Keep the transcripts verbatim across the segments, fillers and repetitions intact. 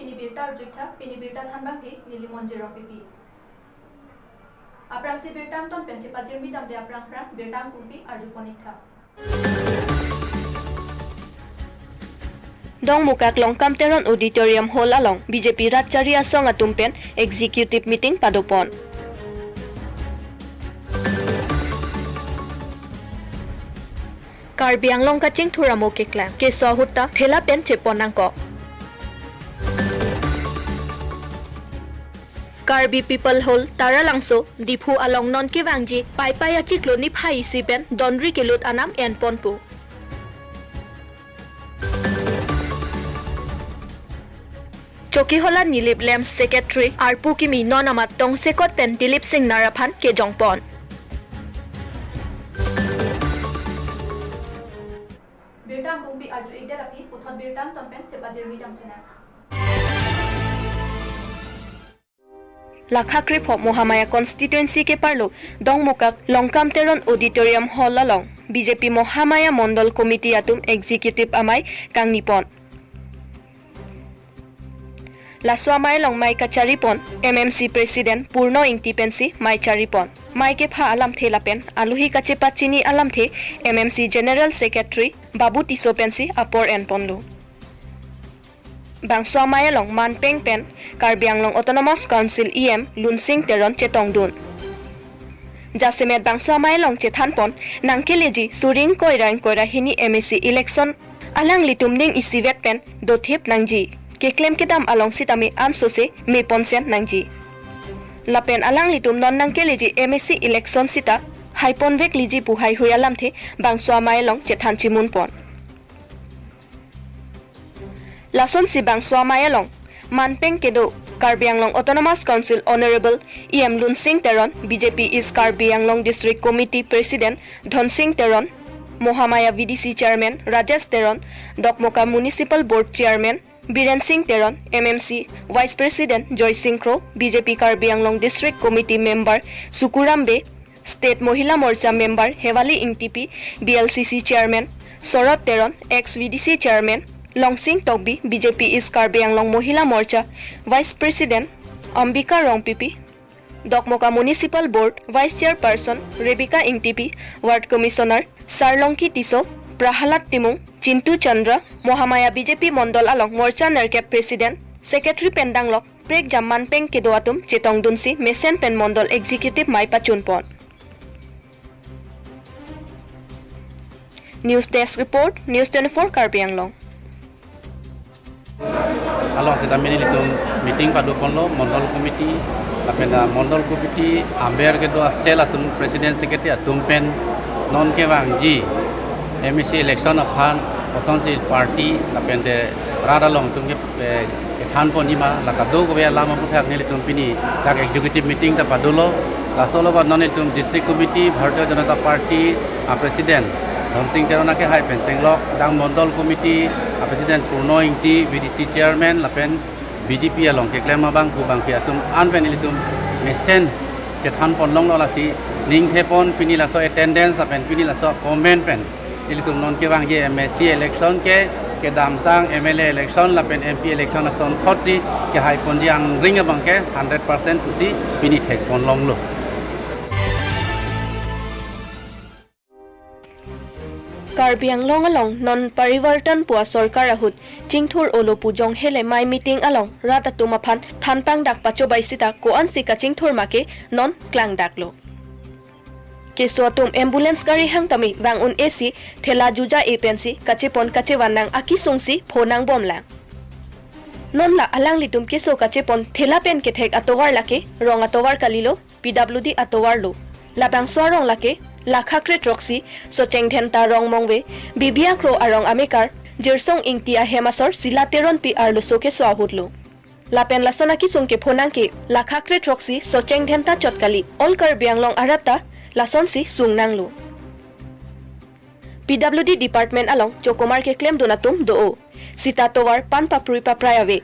Pini birta arju-iktha, pini birta thanbangke neli Monjir Rongpipi. Aphrangsi birta angton pen chepajirmi damde aphrang aphrang birta angkungpi arjupon-iktha. Dongmukak Longkam Teron Auditorium Hall along B J P Ratchari Asong atum pen Executive Meeting padopon. Karbi Anglong kachingthur amo keklang, keso ahut ta thela pen chepon nangkok. Karbi People Hall, Taralangso, Diphu along non kevangji Paipai achiklo niphai isi pen donri kelut anam enponpo. Chokihola Nilip Lamps Secretary arpu kimi non amat tongsekot pen Dilip Singh Nair aphan kejongpon. Birta angkungpi arju-ikdet aphi puthot birta angton pen chepajirmi damsinang. Lakha krepho Mahamaya Constituency keparlo Dongmukak Longkam Teron Auditorium Hall along B J P Mahamaya Mondol Committee atum Executive amei kangnipon. Laso amei along mei kacharipon M M C President Purno Ingti pensi mei charipon. Mei kepha alamthe lapen alohi kachepachini alamthe M M C General Secretary Babu Tisso pensi apor enponlo. Bangso amei along manpeng pen Karbi Anglong Autonomous Council E M Lunsing Teron chetongdun. Jasemet bangso amei along chethanpon nangkeleji suri ingkoi ra ingkoi ra hini M A C election alanglitum ning isivet pen dothip nangji. Keklem kedam along sitame ansose meponsen nangji. Lapen alanglitum non nangkeleji M A C election sita haiponvekliji pu haihui alamthe bangso amei along chethan chimunpon. Lasonsi bangso amei along manpeng kedo Karbi Anglong Autonomous Council Honorable E M Lunsing Teron, B J P East Karbi Anglong District Committee President Dhonsing Teron, Mahamaya V D C Chairman Rajesh Teron, Dokmoka Municipal Board Chairman Biren Singh Teron, M M C Vice President Joy Singh Kro, B J P Karbi Anglong District Committee Member Sukuram Bey, State Mohila Morcha Member Hewali Ingtipi, B L C C Chairman Sorot Teron, ex V D C Chairman Longsing Tokbi, B J P East Karbi Anglong Mohila Morcha Vice President Ambika Rongpipi, Dokmoka Municipal Board Vice Chairperson Rebecca Ingtipi, Ward Commissioner Sarlongki Tisso, Prahalad Timung, Chintu Chandra, Mahamaya B J P Mondol along Morcha nerkep President, Secretary pen danglok prekjam manpeng kedo atum chetongdunsi mesen pen Mondol Executive mei pachunpon. News Desk Report, News twenty-four Karbi Anglong. Along sitame nelitum meeting padoponlo Mondol Committee, lapen, ah, Mondol Committee aber kedo a-cell atum President Secretary atum pen non kevangji M A C election aphan kosonsi party lapen te rat along atum ke, eh, kethanponji ma la kadokave alam aputhak nelitum pini dak executive meeting ta padolo. Laso alogot non nelitum District Committee Bharatiya Janata Party a-President Dhonsing Teron akehai pen chenglok dang Mondol Committee a-President Purno Ingti, V D C Chairman lapen B J P along keklem abang pu abangke atum an pen ilitum mesen chethanpon longlo, lasi ningthepon pini laso attendance lapen pini laso comment pen ilitum non kevangji M A C election ke kedamtang M L A election lapen M P election asonthotsi kehaiponji angring abangke hundred percent pusi pini thekpon longlo. Karbi Anglong along non Parivartan pu asorkar ahut chingthur olo pu jong hele mei meeting along rat atum aphan thanpangdak pachobai sita ko-ansi kachingthur make non klangdaklo. Keso atum ambulance gari hang tame vang un-esi thela juja-e pensi kachepon kachevan nang akesungsi pho nangbomlang. Non la alanglitum keso kachepon thela pen kethek atovar lake rong atovar kalilo, P W D atovarlo. Labangso arong lake Lakha kre throksi Socheng Dhenta Rongmongve, Bibia Kro arong amekar Jirsong Ingti ahem asor Sila Teronpi arloso keso ahutlo. Lapen lason akesung kepho nang ke Lakha kre throksi Socheng Dhenta chot kali, all Karbi Anglong arat ta lasonsi sung nanglo. P W D department along chokomar keklemdun atum do-o. Sita tovar pan paprui paprai ave.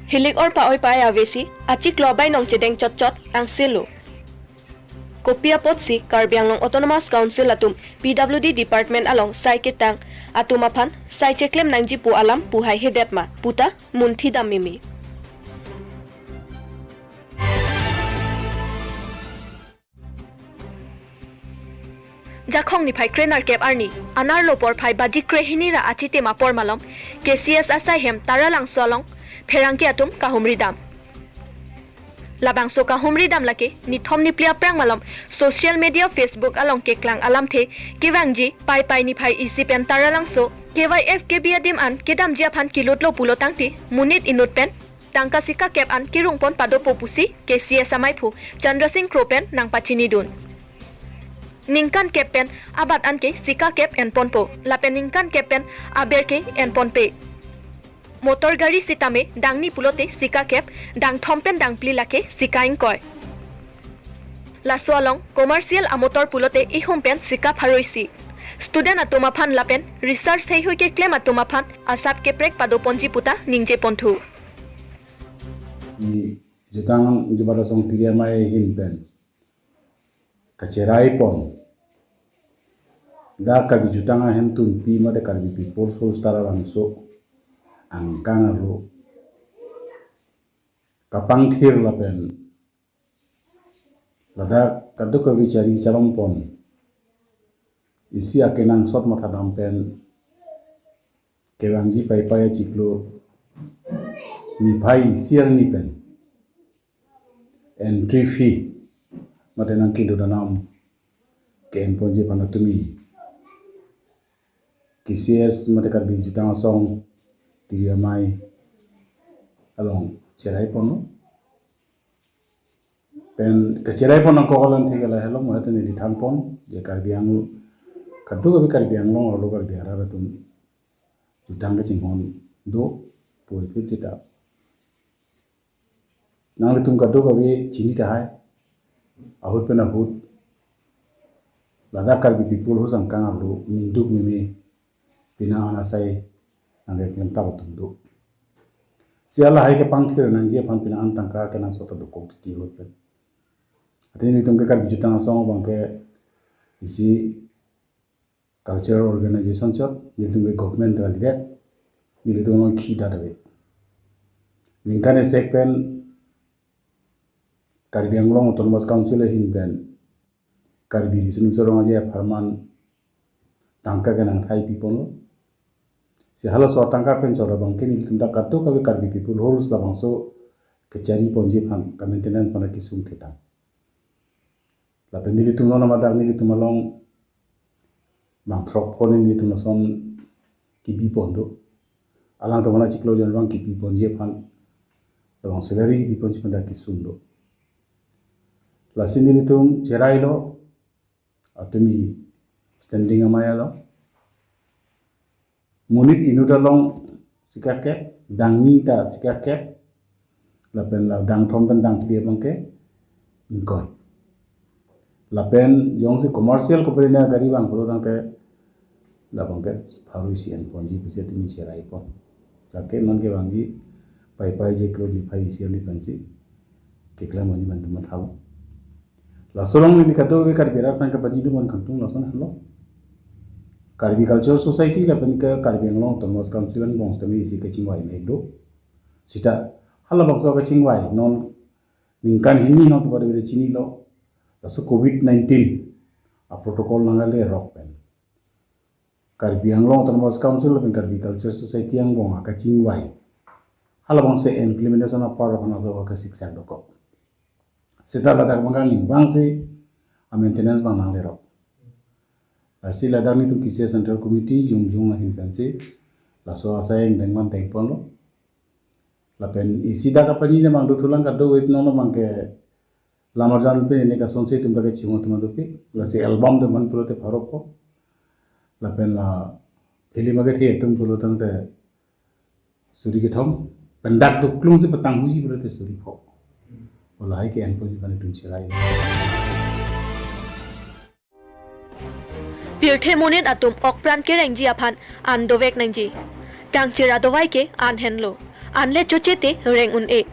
Hilik or pa-oi pa-ai avesi achiklo abainong chedeng chotchot angselo. Kopi apotsi Karbi Anglong Autonomous Council atum P W D department along sai ketang atum aphan sai cheklem nangji pu alam pu haihedet ma puta munthi dam meme. Jakhong niphai krenerkep arni, anerlo porphai baji krehini ra achitim apor malom, K C S asaihem Taralangso along pherangke atum kahumridam. Labangso kahumridam lake nithom niphli aphrang malom social media Facebook along keklang alamthe kevangji Paipai niphai isi pen Taralangso K Y F K B adim an kedamji aphan kelutlo pulo tangte monit inut pen tangka sikakep an kerungpon padopo pusi K C S amaiphu Chandra Singh Kro pen nangpachinidun. Ningkan kep pen abat anke sikakep enponpo, lapen ningkan kep pen aber ke enponpe. Motor gari sitame dangni pulote sikakep, dangthom pen dangphli lake sika ingkoi. Laso along commercial amotor pulote ihum pen sika pharo isi. Student atum aphan lapen research heihui keklem atum aphan asap keprek padoponji puta ningjeponthu. Ni jutang jubat asong Tiri Amei ahin pen kacherai pon. Dak Karbi Jutang Ahem Tunpi mate Karbi People's Force Taralangso angkang arlo kapangthir lapen ladak kadokave chari chalong pon isi akenangsot mathadam pen kevangji Paipai achiklo niphai isi arni pen entry fee mate nangkelut anam ke-enponji aphan atumi K C S mate Karbi Jutang Asong Tiri Amei along cherai ponlo. Pen kacherai pon nangkok alamthe ke lahelo, mo hete neli thanpon je Karbi Anglong, kadokave Karbi Anglong arlo Karbi arat atum jutang kachinghon do puvoiphit seta nanglitum kadokave chini tahai, ahut pen ahut ladak Karbi People's Force angkang arlo ningduk meme pina an asai nangkeklem tap atum do. Si halahai kepangthir nangji aphan pina an tangka kenangsot ta dokok titi ahut pen. Athe nelitum ke Karbi Jutang Asong abang ke isi cultural organization chot, nelitum ke government kalidet, nelitum along khi dak ave. Ningkan isi pen Karbi Anglong Autonomous Council ahin pen Karbi Riso Nimso Rong Aje apharman tangka kenangthai piponlo. Si halaso atangka pen chot abang ke nelitum dak kadokave Karbi People's Force labangso kachari ponji aphan, ka-maintenance aphan kesung thetang. Lapen nelitum lo namadak nelitum along bang throk phone nelitum lason kebi pon do. Alangtum aphan achiklo jon abang kebi ponji aphan, labang salary kebi ponji aphan dak kesung do. Lasi nelitum cherailo, atumi standing amei along. Monit inut along sikakep, dangni ta sikakep, lapen la dangthom pen dangphli abang ke ingkoi. Lapen jongsi commercial company agari vang pulo tangte labang ke pharo isi enponji pusi atumi cherai pon. Lake non kevangji Paipai achiklo niphai isi arni pensi keklem ponji aphan atum mathalo. Laso along neli kadokave Karbi arat aphan kapachini dun kangtung lason henlo. Karbi Cultural Society lapen ke Karbi Anglong Autonomous Council angbong sitame isi kachingvai mek do. Seta halabangso kachingvai non ningkan hini non tupa dere chinilo. Laso covid nineteen a-protocol nanglerok pen Karbi Anglong Autonomous Council lapen Karbi Cultural Society angbong akachingvai halabangso implementation apar aphan aso kasiksak dokok. Seta ladak abang ke ning abangsi a-maintenance abang nanglerok. Lasi ladak nelitum K C S Central Committee jongjong ahin pensi laso asai angdeng abang dengponlo. Lapen isi dak kapachini abang dothulang kadokave non abang ke lam arjan pen ne kasonsi atum dak kachinghon atum dopik. Lasi album atum aphan pulote pharopo. Lapen la film akethe atum pulo tangte suri kethom, pen dak doklungsi patanghuji pulote suri pho. Halahai ke-enponji aphan itum cherai. Pirthe monit atum okpran kerengji aphan an dovek nangji. Kangchir adovai ke an henlo. Anle choche te reng un-e.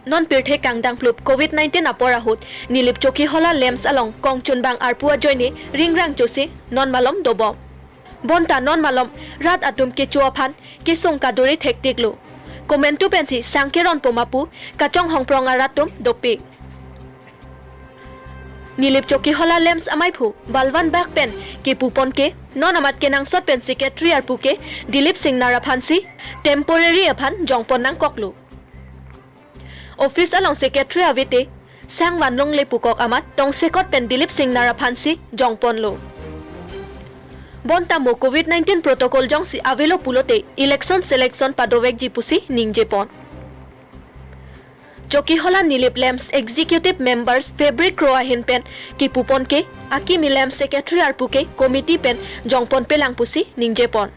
Non pirthe kangdangplup covid nineteen apor ahut Nilip Chokihola LAMPS along kongchunbang arpu ajoine ringrang chose non malom dobom. Bonta non malom rat atum kecho aphan kesung kaduri thektiklo. Komantu pensi sang keronpo ma pu kachonghong prong arat atum dopik. Nilip Chokihola LAMPS amaiphu Balwan Bak pen kepupon ke non amat kenangsot pen secretary arpu ke Dilip Singnar aphansi temporary aphan jongpon nangkoklo. Office along secretary avete sang vanlongle pukok amat tongsekot pen Dilip Singnar aphansi jongponlo. Bonta mo covid nineteen protocol jongsi avelo pulote election selection padovekji pusi ningjepon. Chokihola Nilip LAMPS executive members Fabric Kro ahin pen kepupon ke akimi LAMPS secretary arpu ke committee pen jongponpelang pusi ningjepon.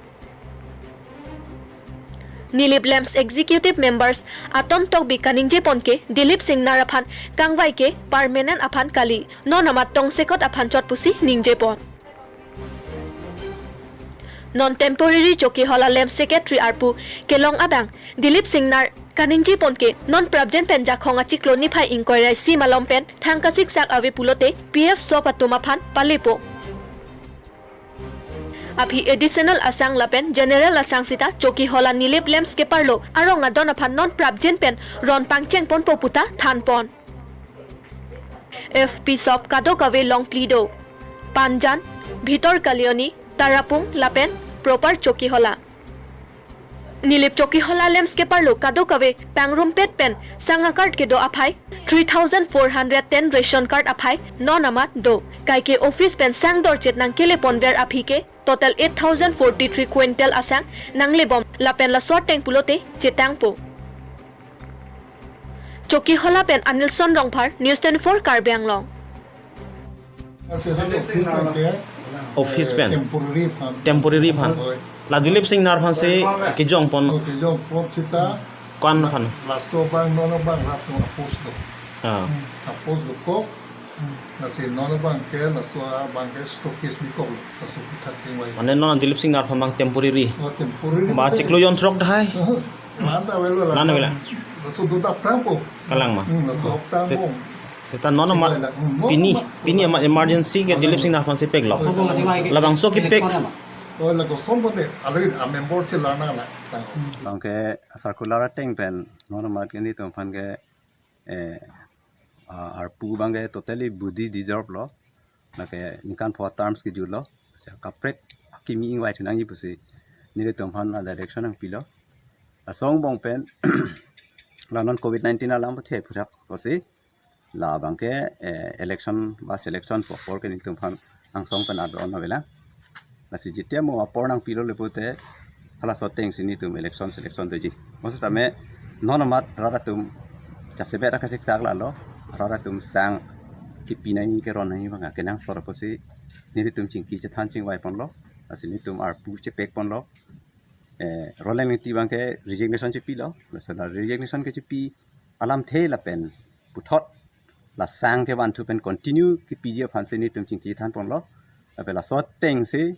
Nilip LAMPS executive members Aton Tokbi kaningjepon ke Dilip Singnar aphan kangvai ke permanent aphan kali, non amat tongsekot aphan chot pusi ningjepon. Non temporary Chokihola LAMPS secretary arpu kelong abang Dilip Singnar kaningjepon ke non prapjin pen Jakhong achiklo niphai ingkoi ra isi malom pen thang kasiksak ave pulote P F sop atum aphan palepo. Aphi additional asang lapen general asang sita Chokihola Nilip LAMPS keparlo arong adon aphan non prapjin pen ron pangchengponpo puta thanpon. F P sop kadokave Longpli do, Panjan, Bhitor Kalioni, Tarapung lapen proper Chokihola. Nilip Chokihola LAMPS keparlo kadokave pangrumpet pen sang a-card kedo aphai three thousand four hundred ten ration card aphai non amat do. Kaike office pen sang dorchet nangkeleponver aphi ke total eight thousand forty-three quintal asang nanglebom lapen laso ateng pulote chetangpo. Chokihola pen Anilson Rongphar, News twenty-four Karbi Anglong. Office pen temporary aphan temporary aphan la Dilip Singnar aphansi kejongpon kejongpon sita ko-an aphan laso abang non abang rat non apos do. Ah. Apos do kok. Lasi non abang ke laso abang ke stockist bikok laso puthak chingvai. Mane non Dilip Singnar aphan abang temporary. Oh, temporary. Ba chiklo jonthrok dahai. Lan ta avelo lan. Lan avelo. Laso do ta prang po. Kalang ma. Hmm, laso hopta mo. Seta non ma pini pini ama emergency ke Dilip Singnar aphansi peklo. Labangso kepek. Oh, la kostom bote. Alo a member chelarna la. Tang. Bang ke circular ateng pen non amat ke nelitum aphan ke eh, ah, arpu abang ke totally budi deserve lo. Lake ningkan pho terms kejutlo. Lasi kaprek akimi ingvai thu nangji pusi nelitum aphan la direction nangpilo. Laso angbong pen la non covid nineteen alam pathe phuthak pusi la abang ke eh, election ba selection pu apor ke nelitum aphan angsong pen adon avelang. Lasi jetia mo apor nangpilo le pulote halaso atengsi nelitum election selection doji. Mo setame non amat rat atum chasebet akasiksak lalo, rat atum sang kepi nangji keron nangji abang kenangsot pusi nelitum chingki chethan chingvaiponlo. Lasi nelitum arpu chepekponlo. Eh, Roland Engti abang ke resignation chepilo. Laso la resignation kechepi alamthe lapen puthot la sang kevanthu pen continue kepiji aphansi nelitum chingki thanponlo. Lapen laso atengsi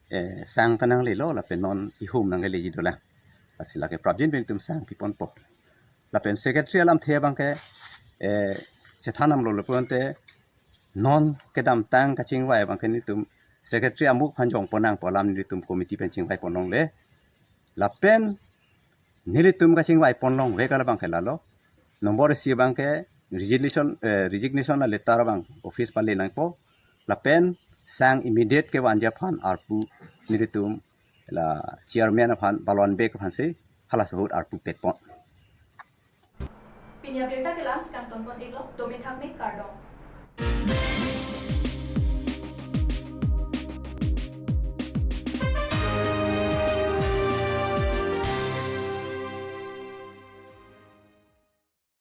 eh, sang ta nanglelo lapen non ihum nangkeleji dolang. Lasi lake prapjin pen nelitum sang piponpo. Lapen secretary alamthe abang ke eh, chethan damlo le pulote non kedamtang kachingvai abang ke nelitum secretary amuk aphan jongpon nangpo alam nelitum committee pen chingvaipon longle. Lapen nelitum kachingvaipon longvek abang ke lalo. Nombor isi abang ke resignation eh, resignation a letter abang office pale nangpo. Lapen sang immediate kevanji aphan arpu nelitum la chairman aphan Balwan Bek aphansi halaso ahut arpu pekpon. Pini abirta ke la-ansi kangtonpon-iklo, dome thakme, kardom.